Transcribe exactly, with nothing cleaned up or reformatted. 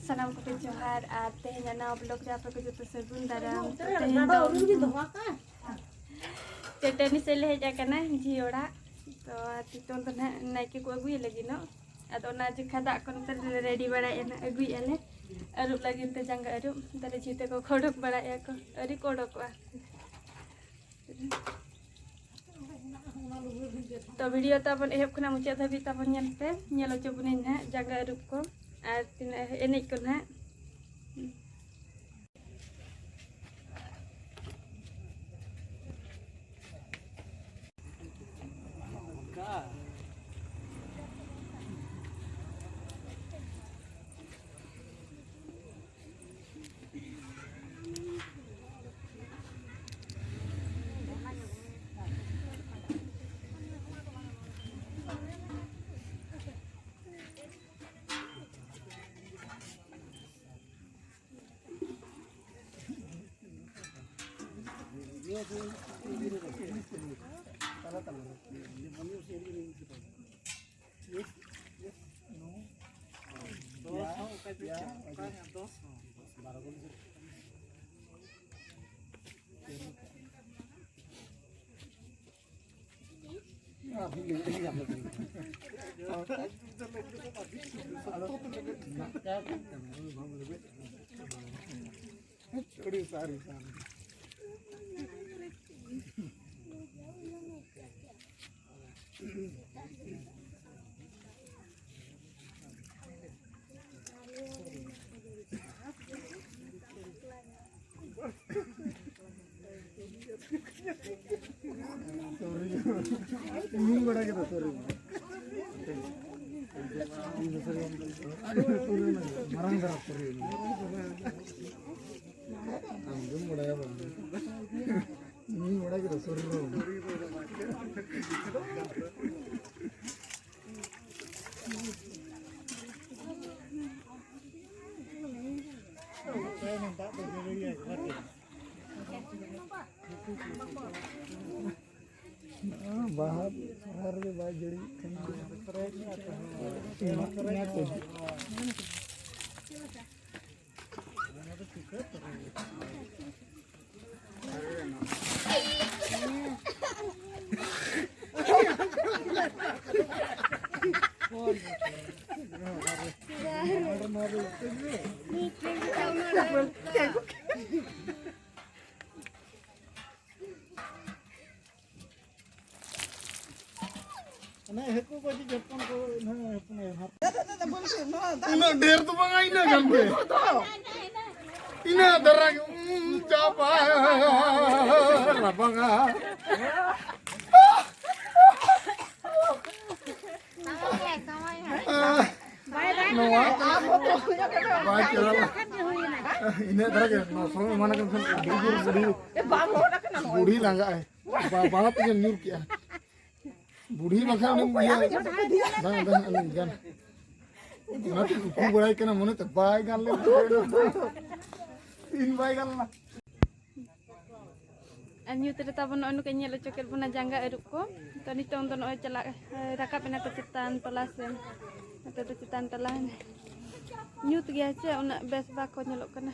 ᱥᱟᱱᱟᱢ ᱠᱚᱜᱮ ᱡᱚᱦᱟᱨ, ᱟᱨ ᱛᱮᱦᱮᱧᱟᱜ ᱱᱟᱣᱟ vlog ᱨᱮ ᱟᱯᱮ ᱠᱚ ᱡᱚᱛᱚ ᱥᱟᱹᱜᱩᱱ ᱫᱟᱨᱟᱢ᱾ ᱛᱚ, ᱛᱮᱦᱮᱧ ᱫᱚ ᱪᱟᱹᱴᱟᱹᱱᱤ ᱥᱮᱫ ᱞᱮ ᱦᱮᱡ ᱟᱠᱟᱱᱟ ᱡᱷᱤ ᱚᱲᱟᱜ᱾ ᱛᱚ, ᱱᱤᱛᱚᱝ ᱫᱚ ᱱᱟᱦᱟᱜ ᱱᱟᱭᱠᱮ ᱠᱚ ᱟᱹᱜᱩᱭᱮ ᱞᱟᱹᱜᱤᱫ ᱱᱚᱜ᱾ ᱟᱫᱚ ᱚᱱᱟ ᱡᱚᱠᱷᱟ ᱫᱟᱜ ᱠᱚ ᱱᱚᱛᱮ ᱨᱮᱞᱮ ready ᱵᱟᱲᱟᱭᱮᱫᱼᱟ ᱱᱟᱦᱟᱜ, ᱟᱹᱜᱩᱭᱮᱫᱼᱟ ᱞᱮ ᱟᱹᱨᱩᱵ ᱞᱟᱹᱜᱤᱫ ᱛᱮ ᱡᱟᱸᱜᱟ ᱟᱹᱨᱩᱵ᱾ ᱛᱟᱦᱞᱮ ᱡᱷᱤ ᱛᱟᱠᱚ ᱠᱚ ᱚᱰᱚᱠ ᱵᱟᱲᱟᱭᱮᱫᱼᱟ ᱠᱚ, ᱟᱹᱣᱨᱤ ᱠᱚ ᱚᱰᱚᱠᱚᱜᱼᱟ᱾ ᱛᱚ, video ᱛᱟᱵᱚᱱ ᱮᱦᱚᱵ ᱠᱷᱚᱱᱟᱜ ᱢᱩᱪᱟᱹᱫ ᱫᱷᱟᱹᱵᱤᱡ ᱛᱟᱵᱚᱱ ᱧᱮᱞ ᱯᱮ, ᱧᱮᱞ ᱦᱚᱪᱚ ᱵᱚᱱᱟᱹᱧ ᱱᱟᱦᱟᱜ ᱡᱟᱸᱜᱟ ᱟᱹᱨᱩᱵ ᱠᱚ ᱟᱨ ᱛᱤᱱᱟᱹᱜ ᱮᱱᱮᱡ ᱠᱚ ᱱᱟᱦᱟᱜ᱾ Sorry, sorry. ᱧᱩ ᱵᱟᱲᱟ ᱠᱮᱫᱟ, sorry᱾ ᱢᱟᱨᱟᱝ ᱫᱷᱟᱨᱟ sorry᱾ ᱟᱢ ᱫᱚᱢ ᱵᱟᱲᱟᱭᱟ ᱵᱟᱝ? ᱧᱩ ᱵᱟᱲᱟ ᱠᱮᱫᱟ, sorry ᱵᱟᱝ? ᱵᱟᱦᱟ ᱥᱚᱦᱨᱟᱭ ᱨᱮᱜᱮ ᱵᱟᱭ ᱡᱟᱹᱲᱤᱭᱮᱫ ᱠᱟᱱᱟ᱾ ᱚᱱᱮ ᱦᱟᱹᱠᱩ ᱠᱚ ᱪᱮᱫ ᱦᱚᱯᱚᱱ ᱠᱚ, ᱤᱱᱟᱹ ᱦᱚᱯᱚᱱ ᱮ ᱦᱟᱯ-, ᱩᱱᱟᱹᱜ ᱰᱷᱮᱨ ᱫᱚ ᱵᱟᱝᱟ, ᱤᱱᱟᱹ ᱜᱟᱱ ᱜᱮ᱾ ᱤᱱᱟᱹ ᱫᱷᱟᱨᱟ ᱜᱮ, ᱩᱸ, ᱪᱟᱵᱟ ᱨᱟᱵᱟᱝᱟ᱾ ᱱᱚᱣᱟ ᱵᱟᱭ ᱪᱟᱞᱟᱣ᱾ ᱤᱱᱟᱹ ᱫᱷᱟᱨᱟ ᱜᱮ, ᱱᱚᱣᱟ ᱥᱚᱢᱚᱭ ᱮᱢᱟᱱ ᱠᱟᱱ ᱠᱷᱟᱱ ᱟᱹᱰᱤ ᱡᱳᱨ ᱵᱩᱰᱷᱤ, ᱵᱩᱰᱷᱤ ᱞᱟᱸᱜᱟᱜᱼᱟᱭ᱾ ᱵᱟ-, ᱵᱟᱦᱟ ᱛᱮᱜᱮᱢ ᱧᱩᱨ ᱠᱮᱜᱼᱟ᱾ ᱵᱩᱰᱷᱤ ᱵᱟᱠᱷᱟᱱ ᱩᱱᱤᱢ ᱤᱭᱟᱹ, ᱵᱟᱝ, ᱵᱟᱝ, ᱟᱞᱚᱢ ᱜᱟᱱ᱾ ᱚᱱᱟᱛᱮ ᱩᱠᱩ ᱵᱟᱲᱟᱭ ᱠᱟᱱᱟ ᱢᱚᱱᱮᱛᱮ, ᱵᱟᱭ ᱜᱟᱱ ᱞᱮᱱ ᱛᱤᱱ ᱵᱟᱭ ᱜᱟᱱ ᱞᱮᱱᱟ᱾ ᱟᱨ ᱧᱩᱛ ᱨᱮ ᱛᱟᱵᱚᱱ ᱱᱚᱜᱼᱚᱭ ᱱᱚᱝᱠᱟ ᱧᱮᱞ ᱦᱚᱪᱚ ᱠᱮᱫ ᱵᱚᱱᱟ ᱡᱟᱸᱜᱟ ᱟᱹᱨᱩᱵ ᱠᱚ᱾ ᱛᱚ ᱱᱤᱛᱚᱝ ᱫᱚ ᱱᱚᱜᱼᱚᱭ ᱪᱟᱞᱟᱜ, ᱨᱟᱠᱟᱵ ᱮᱱᱟ ᱠᱚ ᱪᱮᱛᱟᱱ ᱴᱚᱞᱟ ᱥᱮᱱ᱾ ᱱᱚᱛᱮ ᱫᱚ ᱪᱮᱛᱟᱱ ᱴᱚᱞᱟ ᱧᱩᱛ ᱜᱮᱭᱟ ᱥᱮ, ᱩᱱᱟᱹᱜ ᱵᱮᱥ ᱵᱟᱠᱚ ᱧᱮᱞᱚᱜ ᱠᱟᱱᱟ᱾